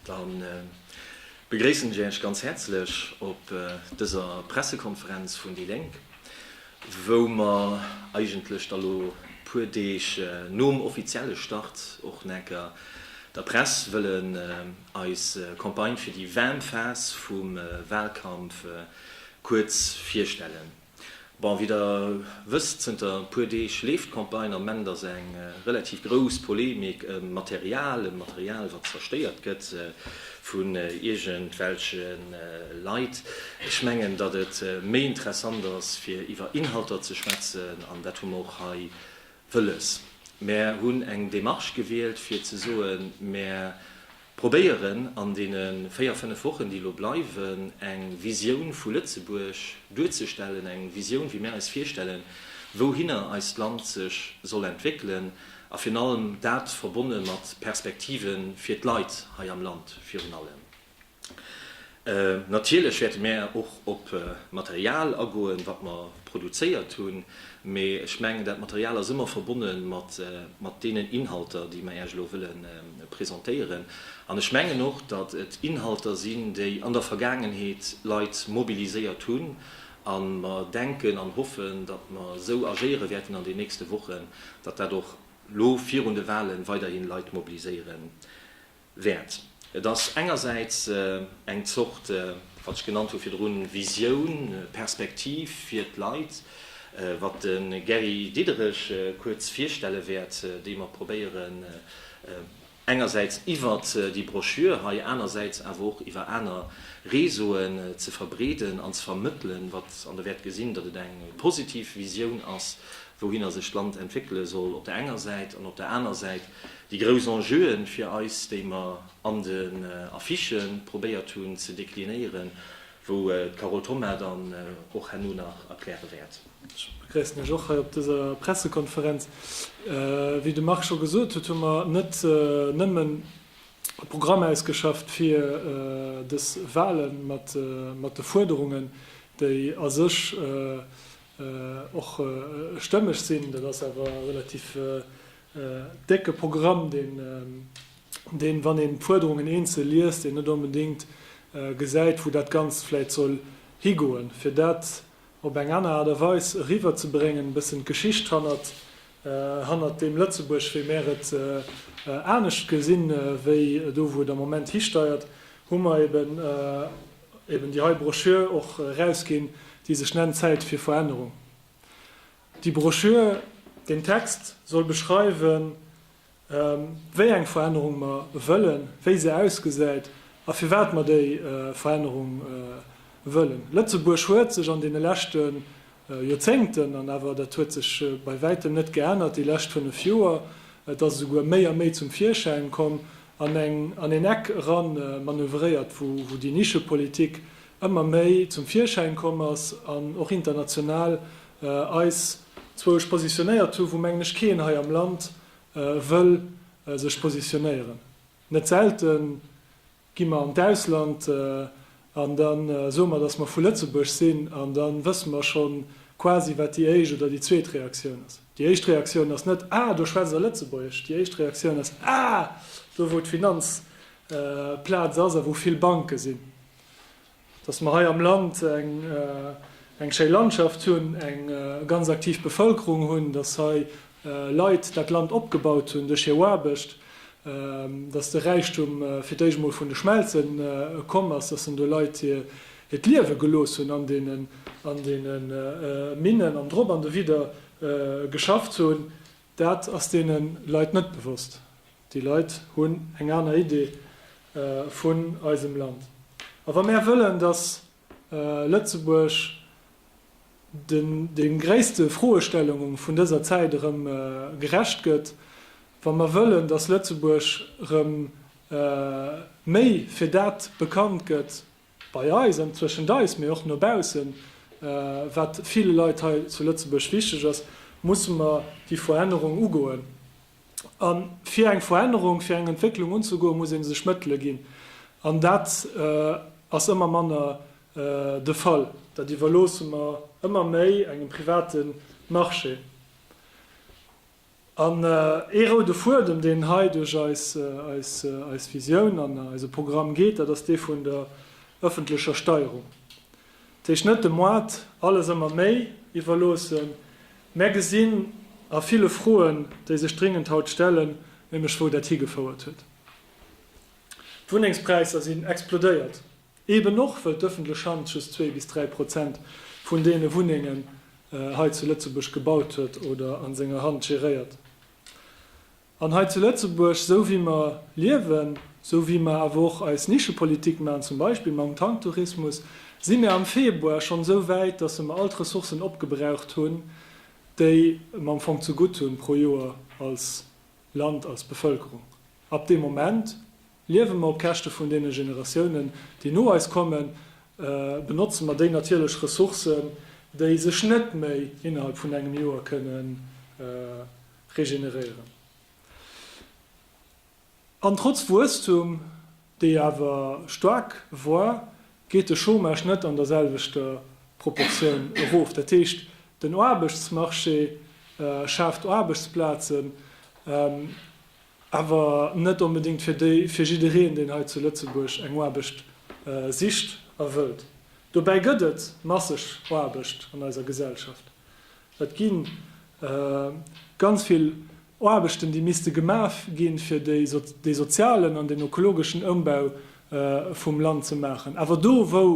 Da begréissen ech Iech ganz häerzlech op dëser Pressekonferenz vun déi Lénk, wou mer eigentlech da lo puer Deeg nom offizielle Start och necker der Press wëllen eis Campagne fir déi waarm Phas vum Wahlkampf kuerz virstellen. Bon, wéi der wësst, zënter e puer Deeg leeft d'Campagne. Am Ament ass eng relativ grouss Polemik ëm Material, ëm Material, wat zerstéiert gëtt vun iergendwelche Leit. Ech mengen, datt et méi interessant ass, fir iwwer Inhalter ze schwätzen, an dat hu mer och hei wëlles. Mär hunn eng Démarche gewielt, fir ze soen, mär Probéieren an deene 4, 5 Wochen, déi elo bleiwen, eng Visioun vu Lëtzebuerg duerzestellen, eng Visioun, wéi mär eis virstellen, wouhinner eist Land sech soll entwéckelen, a virun allem dat verbonne mat Perspektive fir d'Leit hei am Land virun allem. Natierlech wäerte mär och op Material agoen, wat mer produzéiert hunn, mee ech mengen, dat Material ass ëmmer verbonne mat deenen Inhalter, déi mer Äech elo wëlle presentéieren. An ech mengen och, datt et Inhalter sinn, déi an der Vergaangenheet Leit mobiliséiert hunn. A mer denken an hoffen, datt mer esou agéiere wäerten an den nächste Wochen, datt dat och elo virun de Wahlen weiderhin Leit mobiliséiere Wäert. Et ass engersäits eng Zort, wat ech genannt hu virdrun, Visioun, Perspektiv fir d'Leit, wat de Gary Diderich kuerz virstelle wäert, déi mer probéieren engersäits iwwert déi Broschür hei, anersäits awer och iwwer aner Réseauen ze verbreeden an ze vermëttelen, wat, an Der wäert gesinn, datt et eng positiv Visioun ass, wouhinner sech d'Land entwéckele soll op der enger Säit an op der aner Säit Déi grouss Enjeuen fir eis, déi mer an den Affichë probéiert hunn ze deklinéieren, wou d'Carole Thoma dann och herno nach erkläre wäert. Ech begréissen Iech och hei op dëser Pressekonferenz. Wéi de Marc scho gesot huet, hu mer net nëmmen e Programm ausgeschafft fir dës Wale mat de Fuerderungen, déi a sech och stëmmeg sinn, dat ass awer relativ décke Programm, deen, deen, wann een d'Fuerderungen eenzel liest, een net onbedéngt gesäit, wou dat Ganzt vläicht soll higoen. Fir dat op eng aner Aart a Weis eriwwerzebréngen, e bëssen d'Geschicht hannert, hannert deem Lëtzebuerg, wéi mär et anescht gesinn, wéi do, wou et am Moment histeiert, hu mer eben, eben déi hei Broschür och erausginn, déi sech nennt Zäit fir Verännerung. Déi Broschür, deen Text soll beschreiwen, wéi eng Verännerung mer wëllen, wéi se ausgesäit a firwat mer déi Verännerung wëllen. Lëtzebuerg huet sech an deene leschte Joerzéngten, an awer dat huet sech bei wäitem net geännert déi lescht 5 Joer, et ass esouguer méi a méi zum Virschäin komm, an eng an een Eck eran manövréiert, wou déi Nischepolitik ëmmer méi zum Virschäin komm ass an och international eis zwousch positionéiert hu wou mengen ech keen hei am Land wëll sech positionéieren. Net selte gi mer an d'Ausland an da soe mer, datt mer vu Lëtzebuerg sinn an da wësse mer scho quasi wat déi éischt oder déi zweet Reaktioun ass. Déi éischt Reaktioun ass net, Ah, do schwätzt Der Lëtzebuergesch. Déi éischt Reaktioun ass, Ah, do wou d'Finanzplaz ass a wou vill Banke sinn. Dass mer hei am Land eng schéi Landschaft hunn, eng ganz aktiv Bevëlkerung hunn, dass hei Leit dat Land opgebaut hunn duerch hir Aarbecht, dass de Räichtum fir d'éischt emol vun de Schmelze komm ass, dass en do Leit hiert Liewe gelooss hunn an deene Minnen an drop an dowidder geschafft hunn, dat ass deene Leit net bewosst. Déi Leit hunn eng aner Idee vun eisem Land. A wa mär wëllen, datt Lëtzebuerg de gréisste Froestellungung vun dëser Zäit erëm gerecht gëtt, wa mer wëllen, datt Lëtzebuerg erëm méi fir dat bekannt gëtt, bei eis an zwëschent eis, mee och no baussen, wat ville Leit hei zu Lëtzebuerg wichteg ass, musse mer déi Verännerung ugoen. A fir eng Verännerung, fir eng Entwécklung unzegoen, muss ee sech Mëttele ginn. An dat ass ëmmer manner de Fall. Dat iwwerloosse mer ëmmer méi engem private Marché. An ee roude Fuedem, deen hei duerch eis, eis, eis Visioun an eise Programm geet, dat ass dee vun der ëffentlecher Steierung. Dat heescht net dem Moart alles ëmmer méi iwwerloossen, mä gesinn a ville Froen, déi sech dringend haut stellen, nämlech wou dat higefouert huet. D'Wunnengspräisser sinn explodéiert, eben och wëll d'ëffentlech Hand just zwee bis 3% vun deene Wunnengen hei zu Lëtzebuerg gebaut huet oder a senger Hand geréiert. An hei zu Lëtzebuerg, esou wéi mer liewen, esou wéi mer awer och eis Nischepolitik maachen, zum Beispill mam Tanktourismus, si mir am Februar schonn esou wäit, dass mer all d'Ressourcen opgebraucht hunn, déi mer am Fong zegutt hunn pro Joer als Land, als Bevëlkerung. Ab deem Moment liewe mer op Käschte vun deene Generatiounen, déi no eis kommen, benotze mer déi natierlech Ressourcen, déi sech net méi innerhalb vun engem Joer kënne regeneréieren. An trotz Wuesstum, dee awer staark war, geet de Chômage net an der selwechter Proportioun erof. Dat heescht, den Aarbechtsmarché schaaft Aarbechtsplazen, awer net onbedéngt fir déi, fir jiddereen, deen hei zu Lëtzebuerg eng Aarbecht sicht a wëllt. Dobäi gëtt et masseg Aarbecht an eiser Gesellschaft. Et gi ganz vill Aarbechten, déi misste gemaach ginn, fir dee sozialen an deen ökologeschen Ëmbau vum Land ze maachen. Awer do, wou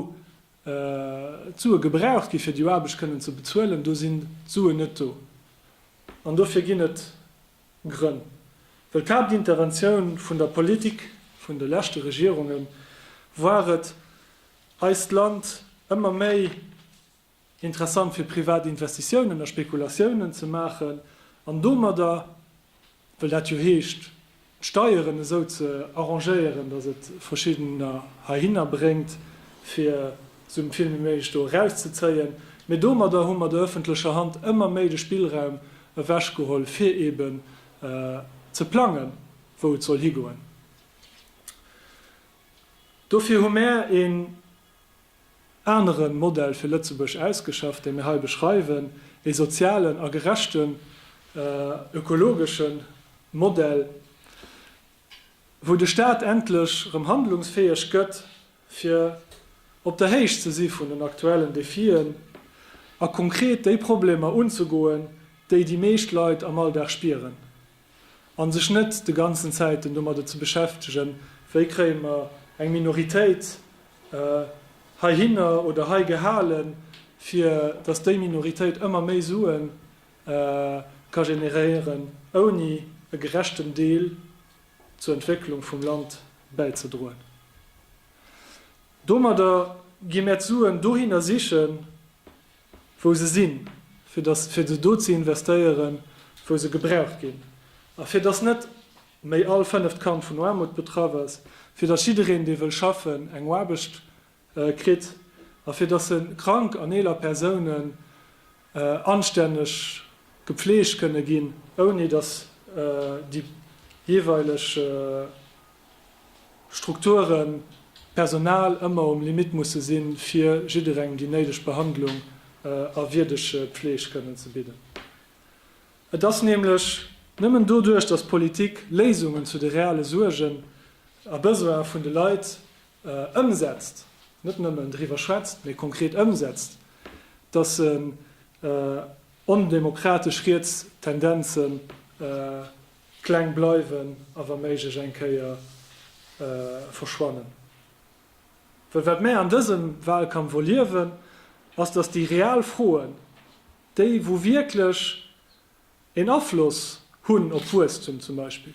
d'Sue gebraucht gi fir déi Aarbecht kënnen ze bezuelen, do sinn d'Suen net do. An dofir ginn et Grënn. Well d'Haaptinterventioun vun der Politik vun de leschte Regierunge war et, eist Land ëmmer méi interessant fir privat Investitiounen a Spekulatiounen ze maachen an domadder, well dat jo heescht, d'Steieren esou ze arrangéieren, datt et verschiddener heihinner bréngt, fir esou vill wéi méiglech do erauszezéien. Mee domadder hu mer der öffentlecher Hand ëmmer méi de Spillraum ewechgeholl, fir eeben ze plangen, wou et soll higoen. Dofir hu mär een anere Modell fir Lëtzebuerg ausgeschafft, dee mir hei beschreiwen, ee sozialen a gerechten ökologesche Modell, wou de Staat endlech erëm handlungsfäeg gëtt, fir op der Héicht ze si vun den aktuellen Defien a konkret déi Problemer unzegoen, déi déi meescht Leit am Alldag spieren. A sech net de ganzen Zäiten domadder ze beschäftegen, wéi kréie mer eng Minoritéit heihinner oder hei gehalen, fir datt déi Minoritéit ëmmer méi Sue ka generéieren, ouni e gerechten Deel zur Entwécklung vum Land bäizedroen. Domadder gi mär d'Suen dohinner sichen, wou se sinn, fir dass, fir se do ze investéieren, wou se gebraucht ginn, a fir dass net méi all fënneft Kand vun Aarmut betraff ass, fir dass jiddereen, dee wëll schaffen, eng Aarbecht kritt a fir dass krank an eeler Persounen anstänneg gepfleegt kënne ginn, ouni dass déi jeeweileg Strukturen, d'Personal ëmmer um Limit musse sinn, fir jidderengem déi néideg Behandlung a wierdeg Pfleeg kënnen ze bidden. Et ass nämlech nëmmen doduerch, datt d'Politik Léisungen zu de reale Suergen a Besoine vun de Leit ëmsetzt, net nëmmen driwwer schwätzt, mee konkret ëmsetzt, datt se ondemokratesch riets Tendenze kleng bleiwen a wa méiglech eng Kéier verschwannen. Well wat mär an dësem Wahlkampf erliewen, ass, datt déi real Froen, déi wou wierklech een Afloss hunn op Wuesstum zum Beispill,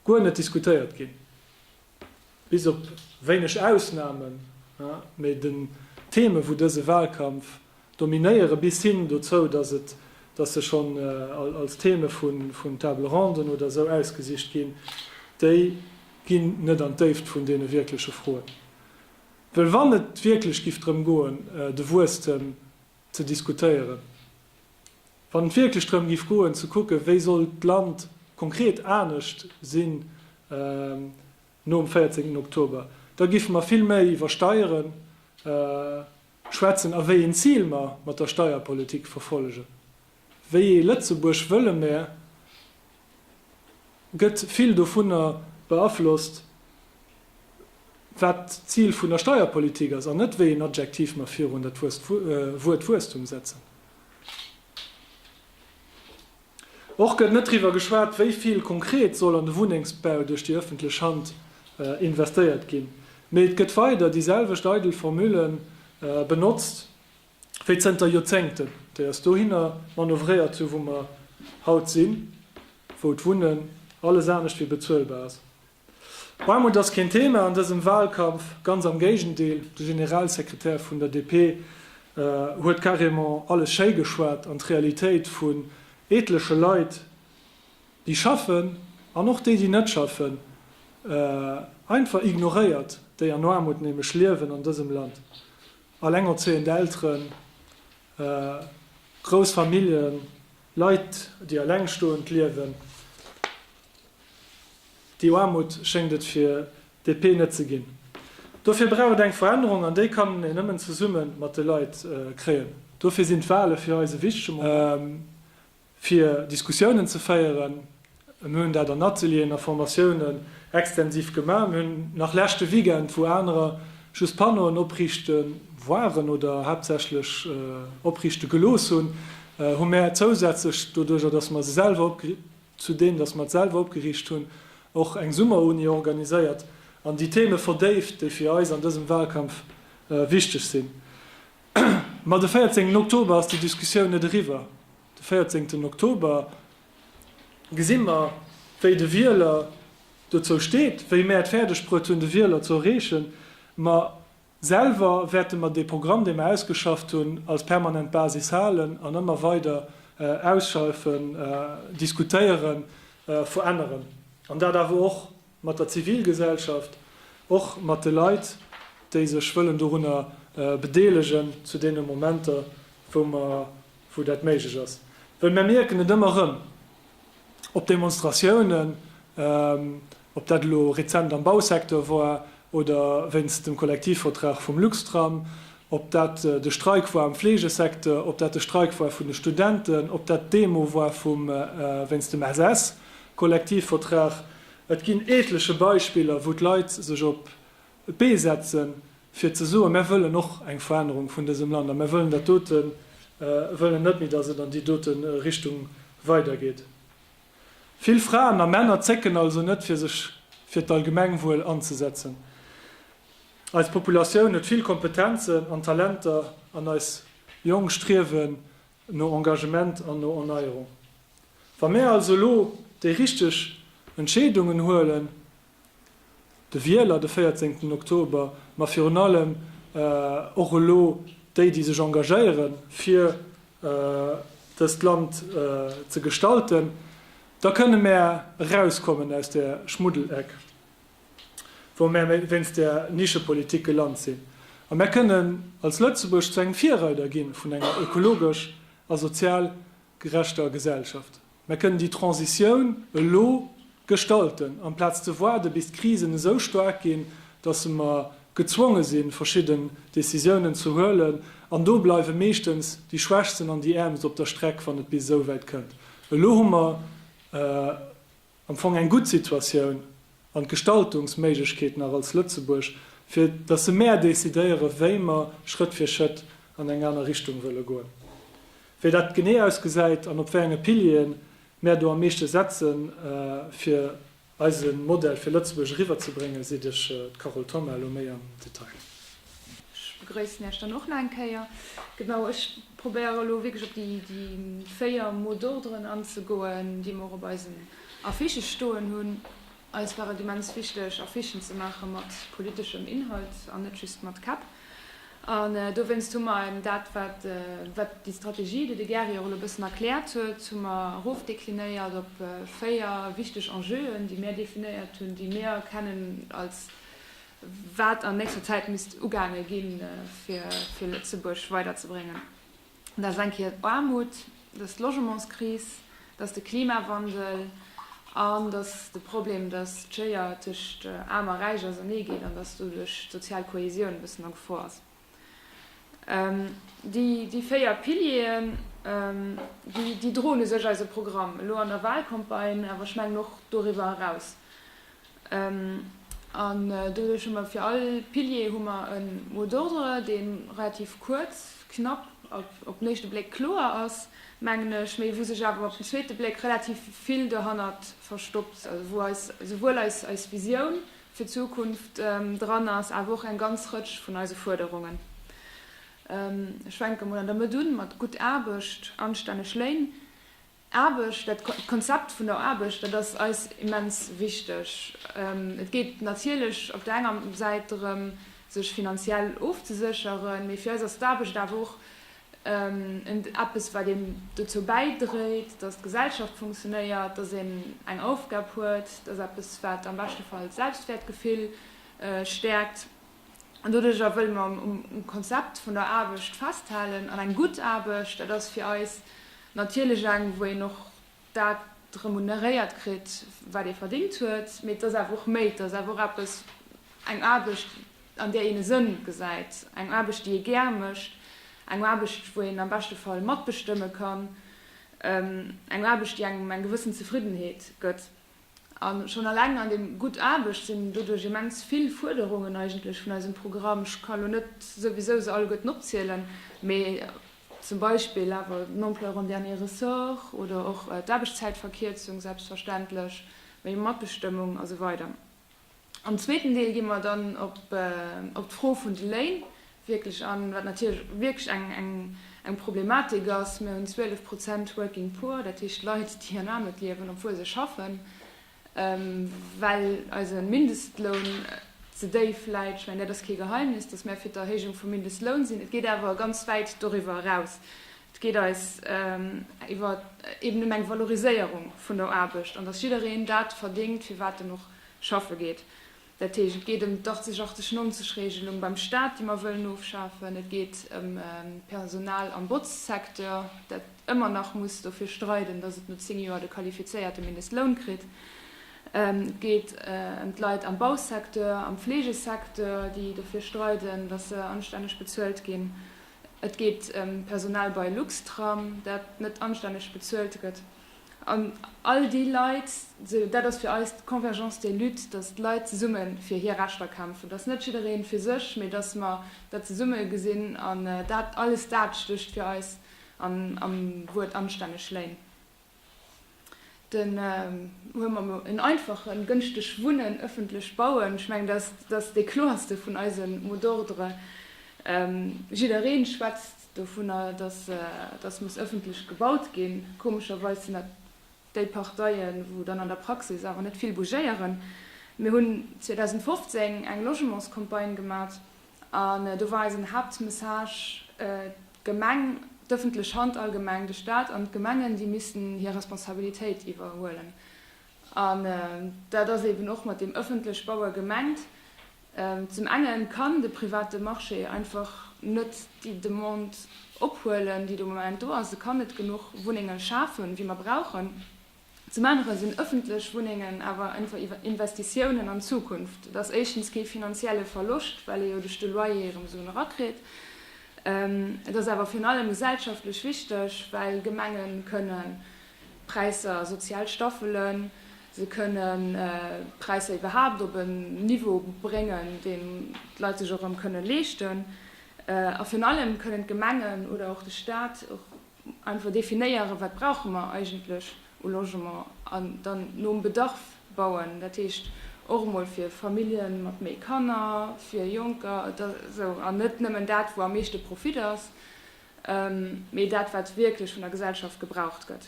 guer net diskutéiert ginn. Bis op wéineg Ausnamen, mee den Theme wou dëse Wahlkampf dominéieren, bis hin dozou, datt et, datt se schonn als Theme vun Table ronden oder esou ausgesicht ginn, déi ginn net an d'Déift vun deene wierkleche Froen. Well wann et wierklech giff drëm goen, de Wuesstem ze diskutéieren, wann et wierklech drëm giff goen ze kucken, wéi soll d'Land konkret anescht sinn nom 14 Oktober, da giffe mer vill méi iwwer Steiere schwätzen a wéi een Zil mer mat der Steierpolitik verfollegen. Wéi ee Lëtzebuerg wëlle mer? gëtt vill dovunner beaflosst, wat d'Zil vun der Steierpolitik ass, an net wéi een Adjektiv mer virun dat Wuert Wuesstum setzen. Och gëtt net driwwer geschwat, wéi vill konkret soll an de Wunnengsbau duerch déi ëffentlech Hand investéiert ginn, mee et gëtt weider déi selwecht eidel Formule benotzt wéi zënter Joerzéngten, déi eis dohinner manövréiert hu wou mer haut sinn, wou d'Wunnen alles anescht wéi bezuelbar ass. Aarmut ass keen Thema an dësem Wahlkampf, ganz am Géigendeel, de Generalsekretär vun der DP huet carrément alles schéi geschwat an d'Realitéit vun etleche Leit, déi schaffen an och déi, déi net schaffen, einfach ignoréiert, déi an Aarmut nämlech liewen an dësem Land, allengerzéiend Elteren, grouss Familljen, Leit, déi allengstoend liewen. Déi Aarmut schéngt et fir DP net ze ginn. Dofir brauch et eng Verännerung an déi kann een nëmmen zesumme mat de Leit kréien. Dofir sinn d'Wale fir eis e wichtege Moment, fir Diskussiounen ze féieren. Mir hunn dat an Atelieren a Formatiounen extensiv gemaach. Mir hunn nach leschte Weekend, wou anerer just Panneauen opriichte waren oder haaptsächlech opriichte gelooss hunn, hu mär zousätzlech, doduerjer datt mer se selwer zu deem, datt mer et selwer opgeriicht hunn, och eng Summeruni organiséiert an déi Theme verdéift, déi fir eis an dësem Wahlkampf wichteg sinn. Ma de 14 Oktober ass déi Diskussioun net eriwwer. De 14 Oktober gesi mer, wéi de Wieler dozou steet, wéi mär et fäerdeg bruet hunn, de Wieler ze erreechen. Ma Selwer wäerte mer dee Programm, dee mer ausgeschafft hunn, als permanent Basis halen an ëmmer weider ausscheifen, diskutéieren, veränneren. An dat awer och mat der Zivilgesellschaft, och mat de Leit, déi sech wëllen dorunner bedeelegen zu deene Momenter, wou mer, wou dat méiglech ass. Well mer mierken et ëmmer erëm, Ob Demonstratiounen, ob dat elo rezent am Bausecteur war oder wéinst dem Kollektivvertrag vum Luxtram, ob dat de Streik war am Fleegesecteur, ob dat de Streik war vun de Studenten, ob dat d'Demo war vum wéinst dem SS-Kollektivvertrag, et ginn etleche Beispiller, wou d'Leit sech op d'Bee setzen, fir ze soen, Mär wëllen och eng Verännerung vun dësem Land a mär wëllen dat doten, wëllen net méi, datt et an déi dote Richtung weidergeet. Vill Fraen a Männer zécken also net, fir sech fir d'Allgemengwuel anzesetzen. Eis Populatioun huet vill Kompetenzen an Talenter an eis Jonk striewen no Engagement an no Erneierung. Wa mär also elo déi richteg Entscheedungen huelen, de Wieler de 14 Oktober, ma virun allem och elo déi, déi sech engagéieren, fir dëst Land ze gestalten, da kënne mär erauskommen aus där Schmuddeleck, wou mär wéinst där Nischepolitik gelant sinn. A mär kënnen als Lëtzebuerg zu engem Virreider gi vun enger ökologesch a sozial gerechter Gesellschaft. Mär kënnen déi Transitioun elo gestalten, amplaz ze waarde bis d'Krisen esou staark ginn, dass mer gezwonge sinn, verschidden Décisiounen ze huelen. An do bleiwe meeschtens déi Schwächsten an déi Äermst op der Streck, wann et bis esou wäit kënnt. Elo hu mer am Fong eng gutt Situatioun an d'Gestaltungsméiglechkeet nach als Lëtzebuerg, fir dass se mär decidéieren, wéi mer Schrëtt fir Schëtt an eng aner Richtung wëlle goen. Wéi dat genee ausgesäit an op wéi enge Pilieren mär do am meeschte setzen, fir eise Modell fir Lëtzebuerg eriwwerzebréngen, seet Iech d'Carole Thoma elo méi am Detail. Ech begrëissen Iech dann och nach eng Kéier. Genau, ech probéiere elo wierklech op déi 4 Mots d'ordren anzegoen, déi mer och op eisen Affichë stoen hunn. Eis war et immens wichteg, Affichen ze maache mat politeschem Inhalt an net just mat Käpp. An dowéinst hu mer eben dat, wat déi Strategie, déi de Gary och elo e bëssen erkläert huet, hu mer erofdeklinéiert op 4 wichteg Enjeuen, déi mir definéiert hunn, déi mir erkennen als wat an nächster Zäit misst ugaange ginn, fir Lëtzebuerg weiderzebréngen. Dat ass eng Kéier d'Aarmut, dat ass d'Logementskris, dat ass de Klimawandel an dat ass de Problem, datt d'Schéier tëscht Aarm a Räich ausernee geet an datt doduerch d'sozial Kohesioun e bëssen a Gefor ass. Déi 4 Pilieren, déi droen u sech eise Programm elo an der Wahlcampagne, awer ech mengen och doriwwer eraus. An doduerch hu mer fir all Pilier hu mer e Mot d'ordre, dee relativ kuerz, knapp, op den éischte Bléck kloer ass, mengen ech, mee wou sech awer op den zweete Bléck relativ vill dohannert verstoppt, also wou eis esouwuel eis eis Visioun fir d'Zukunft dran ass, awer och eng ganz Rëtsch vun eise Fuerderungen. Ech fänke mol an der Mëtt un mat gutt Aarbecht, anstänneg Léin. Aarbecht, dat Konzept vun der Aarbecht, dat ass eis immens wichteg. Et geet natierlech op der enger Säit drëm, sech finanziell ofzesécheren, mee fir eis ass d'Aarbecht awer och eppes, wat een dozou bäidréit, datt d'Gesellschaft funktionéiert, datt een eng Aufgab huet, dat ass eppes, wat am beschte Fall d'Selbstwäertgefill stäerkt. An doduercher wëlle mer um Konzept vun der Aarbecht festhalen. An eng gutt Aarbecht, dat ass fir eis natierlech eng, wou een och dat remuneréiert kritt, wat ee verdéngt huet. Mee et ass awer och méi, et ass awer och eppes, eng Aarbecht, an där een e Sënn gesäit, eng Aarbecht, déi ee gär mécht, eng Aarbecht, wou een am beschte Fall matbestëmme kann, eng Aarbecht, déi engem eng gewëssen Zefriddenheet gëtt. A schonn alleng an deem Gutt Aarbecht sinn doduerch immens vill Fuerderungen eigentlech vun eisem Programm. Ech ka lo net souwisou se alleguerten opzielen, mee zum Beispill awer den Employeur en dernier ressort oder och d'Aarbechtszäitverkierzung selbstverständlech, méi Matbestëmmung a sou weider. Am zweeten Deel gi mer dann op d'Fro vun de Léin wierklech an, wat natierlech wierklech eng Problematik ass. Mir hunn 12 Prozent Working Poor, dat heescht Leit, déi an Aarmut liewen, obwuel se schaffen, well eise Mindestloun ze déif läit. Ech mengen, dat ass kee Geheimnis, datt mär fir d'Erhéijung vum Mindestloun sinn. Et geet awer ganz wäit doriwwer eraus. Et geet eis iwwer eben ëm eng Valoriséierung vun der Aarbecht an datt jiddereen dat verdéngt, fir wat en och schaffe geet. Dat heescht, et geet ëm d'80, 80, 90 Regelung beim Staat, déi mer wëllen ofschafen. Et geet ëm d'Personal am Botzsecteur, dat ëmmer nach muss dofir streiden, datt et no 10 Joer de qualifizéierte Mindestloun kritt. Et geet ëm d'Leit am Bausecteur, am Fleegesecteur, déi dofir streiden, datt se anstänneg bezuelt ginn. Et geet ëm d'Personal bei Luxtram, dat net anstänneg bezuelt gëtt. An all déi Leit, dat ass fir eis d'Convergence des luttes, datt d'Leit zesumme fir hir Rechter kämpfen, datt net jidderee fir sech, mee datt mer dat zesumme gesinn. An dat, alles dat stécht fir eis am Wuert anstänneg Léin. Den, huele mer emol en einfachen, gënschteg Wunnen, ëffentlech bauen, ech mengen, dat ass dee kloerste vun eise Mot d'ordre. Jidderee schwätzt Dovunner, dass muss ëffentlech gebaut ginn. Komescherweis sinn dat déi Parteien, wou dann an der Praxis awer net vill bougéieren. Mir hunn 2015 eng Logementscampagne gemat an do war eisen Haaptmessage, d'Gemeng, d'ëffentlech Hand allgemeng, de Staat an d'Gemengen, déi missten hir Responsabilitéit iwwerhuelen. An dat ass eeben och mat deem ëffentlech Baue gemengt. Zum enge kann de private Marché einfach net déi Demande ophuelen, déi de Moment do ass. E kann net genuch Wunnenge schafen, wéi mer brauchen. Zum anere sinn ëffentlech Wunnengen awer einfach Investitiounen an d'Zukunft. Et ass éischtens kee finanzielle Verloscht, well ee jo duerch de Loyer erëm Suen erakritt. Et ass awer virun allem gesellschaftlech wichteg, well Gemenge kënnen Präisser sozial staffelen, se kënnen d'Präisser iwwerhaapt op en Niveau bréngen, deen d'Leit sech och erëm kënnen leeschten. A virun allem kënnen d'Gemengen oder och de Stat och einfach definéieren, wat brauche mer eigentlech u Logement an dann nom Bedarf bauen. Dat heescht och emol fir Famillje mat méi Kanner, fir Jonker, esou, an net nëmmen dat, wou am meeschte Profit ass. mee dat wat wierklech vun der Gesellschaft gebraucht gëtt.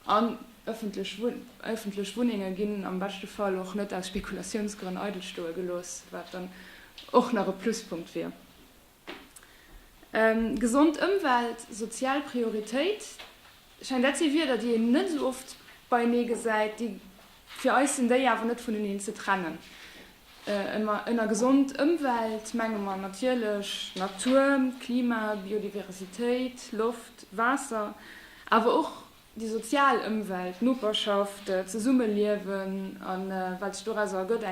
An ëffentlech Wunnenge ginn am beschte Fall och net aus Spekulatiounsgrënn eidel stoe gelooss, wat dann och nach e Pluspunkt wier. Gesond Ëmwelt, sozial Prioritéit, ech mengen dat si Wierder déi een net esou oft beienee gesäit, déi fir eis sinn déi awer net vuneneen ze trennen. Ënner gesond Ëmwelt menge mer natierlech Natur, Klima, Biodiversitéit, Loft, Waasser, awer och déi sozial Ëmwelt, d'Noperschaft, d'Zesummeliewen a wat sech dorauser ergëtt,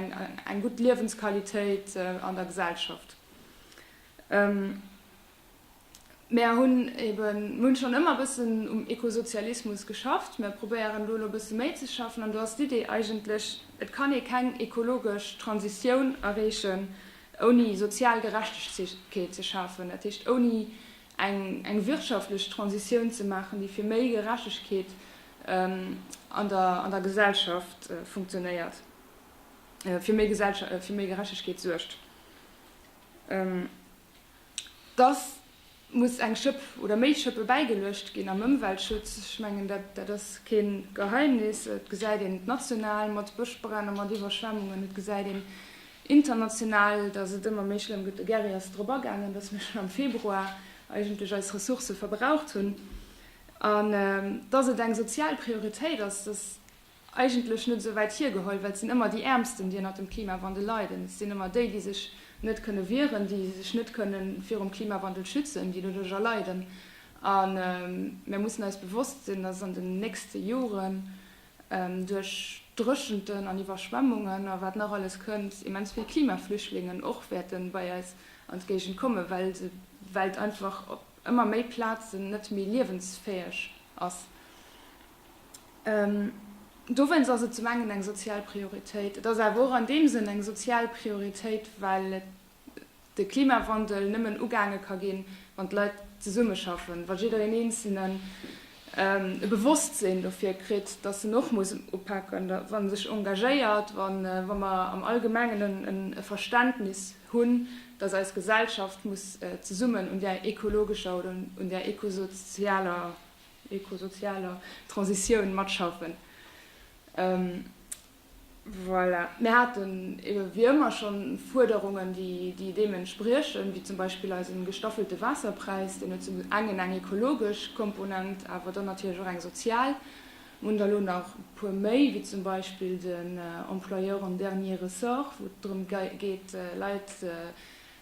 eng gutt Liewensqualitéit an der Gesellschaft. Mär hunn eben, mir hunn schonn ëmmer e bëssen um Ekosozialismus geschafft, mär probéieren do elo e bësse méi ze schaffen an do ass d'Idee eigentlech, et kann ee keng ekologesch Transitioun erreechen, ouni sozial Gerechtegkeet ze schafen, dat heescht ouni eng eng wirtschaftlech Transitioun ze maachen, déi fir méi Gerechtegkeet an der an der Gesellschaft funktionéiert, fir méi fir méi Gerechtegkeet suergt. Dass muss eng Schëpp oder méi Schëppe bäigeluecht ginn am Ëmweltschutz. Ech mengen, dat, dat ass kee Geheimnis. Et gesäit een et national mat Bëschbränn a mat Iwwerschwemmungen. Et gesäit een international, dass et ëmmer méi schlëmm gëtt. De Gerry ass drop agaangen, dass mir schonn am Februar eigentlech eis Ressourcë verbraucht hunn. An dass et eng sozial Prioritéit ass, dass Eigentlech net esou wäit hiergeholl, well et sinn ëmmer déi Äermsten, déi ënnert dem Klimawandel leiden. Et sinn ëmmer déi, déi sech net kënne wieren, déi sech net kënne virum Klimawandel schützen, déi doduercher leiden. A mir mussen eis bewosst sinn, dass an den nächste Joren duerch Dréchenten an Iwwerschwemmungen a wat nach alles kënnt, immens vill Klimaflüchtlingen och wäerte bei eis an d'Géigend kommen, well d'Welt einfach op ëmmer méi Plazen net méi liewensfäeg ass. Dowéinst ass et zum engen eng sozial Prioritéit. Et ass awer och an deem Sënn eng sozial Prioritéit, well et de Klimawandel nëmmen ugaange ka ginn, wann d'Leit zesummeschaffen, wa jiddereen Eenzelnen e Bewosstsinn dofir kritt, datt en och muss upaken, wa en sech engagéiert, wa mer am Allgemengen e Verständnis hunn, datt eis Gesellschaft muss zesummen un där ekologescher oder un där ekosozialer ekosozialer Transitioun matschaffen. Voilà. Mir haten ebe wéi ëmmer schonn Fuerderungen, déi deem entspriechen, wéi zum Beispill eise gestaffelte Waasserpräis, deen huet zum engen eng ekologesch Komponent, awer dann natierlech och eng sozial. Mir hunn der elo nach e puer méi, wéi zum Beispill den Employeur en dernier ressort, wou et drëm geet, Leit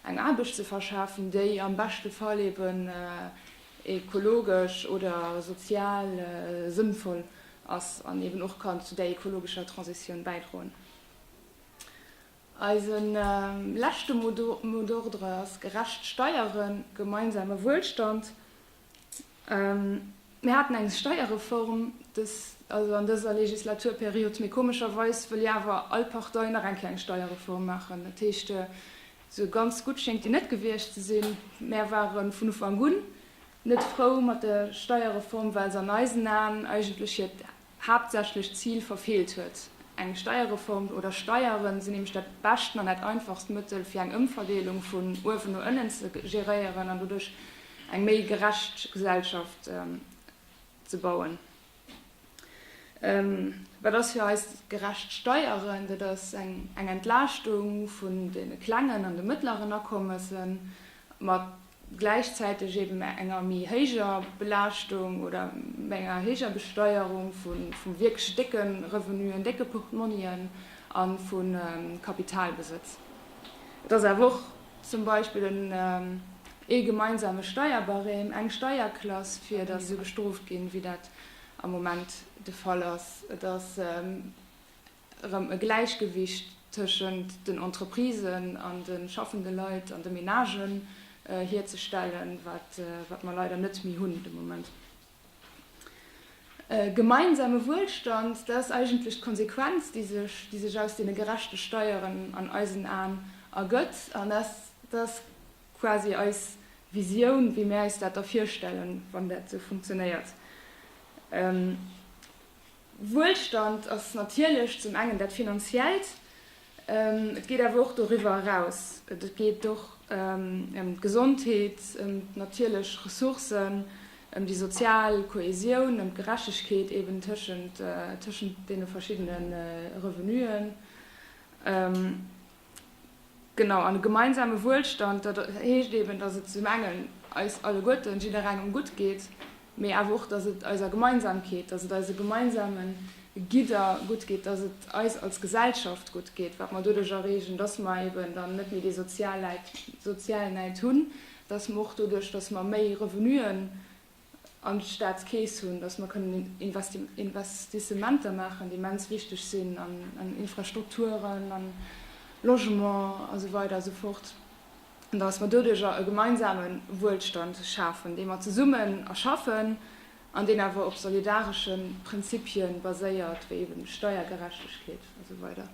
eng Aarbecht ze verschafen, déi am beschte Fall eben ekologesch oder sozial sënnvoll ass an eben och kann zu där ekologescher Transitioun bäidroen. Eise leschte Mot d'ordre ass gerecht Steieren, gemeinsame Wuelstand. Mir haten eng Steierreform dës, also an dëser Legislaturperiod, mee komescherweis wëll jo awer all Partei nach eng kleng Steierreform maachen. Dat heescht, Sou ganz gutt schéngt déi net gewiescht ze sinn. Mär ware vun Ufank un net frou mat der Steierreform, well se an eisen Aen eigentlech hiert haaptsächlecht Zil verfeelt huet. Eng Steierreform oder Steiere sinn nämlech dat beschten an dat einfachst Mëttel, fir eng Ëmverdeelung vun uewen no ënnen ze geréieren an doduerch eng méi gerecht Gesellschaft ze bauen. Wat ass fir eis gerecht Steieren? Dat ass eng Entlaaschtung vun de klengen an de mëttleren Akommessen, mat gläichzäiteg eben enger méi héijer Belaaschtung oder enger héijer Besteierung vu wierklech décke Revenuen, décke Portmonnien a vu Kapitalbesëtz. Et ass awer och zum Beispill ee gemeinsame Steierbarème, eng Steierklass, fir datt esou bestrooft ginn, wéi dat am Moment de Fall ass. Et ass erëm e Gläichgewicht tëschent den Entreprisen an de schaffende Leit an de Menagen hierzestellen, wat mer leider net méi hunn de Moment. Gemeinsame Wuelstand, dat ass eigentlech d'Konsequenz, déi sech, déi sech aus deene gerechte Steieren an eisen Aen ergëtt. An dat ass quasi eis Visioun, wéi mir eis dat da virstellen, wann dat esou funktionéiert. Wuelstand ass natierlech zum engen dat Finanziellt, et geet awer och doriwwer eraus. Et geet och ëm d'Gesondheet, ëm d'natierlech Ressourcen, ëm déi sozial Kohesioun, ëm d'Gerechtegkeet eben tëschent deene verschiddene Revenuen. Genau, an e gemeinsame Wuelstand, dat heescht eben, datt et zum engen eis alleguerten, jidderengem gutt geet, mee awer och, datt et eiser Gemeinsamkeet, datt et eise gemeinsame Gidder gutt geet, datt et eis als Gesellschaft gutt geet, wat mer doduerch erreegen, datt mer eben dann net méi dee Sozialläid, Sozialnäid hunn, datt mer och doduerch, datt mer méi Revenuen an d'Staatskeess hunn, datt mer kënnen Investissementer maachen, déi immens wichteg sinn an Infrastrukturen, an Logement a sou weider a sou fort. An dass mer doduerjer e gemeinsame Wuelstand schafen, dee mer zesummen erschaffen an deen awer op solidaresche Prinzipie baséiert, wéi eben Steiergerechtegkeet a sou weider.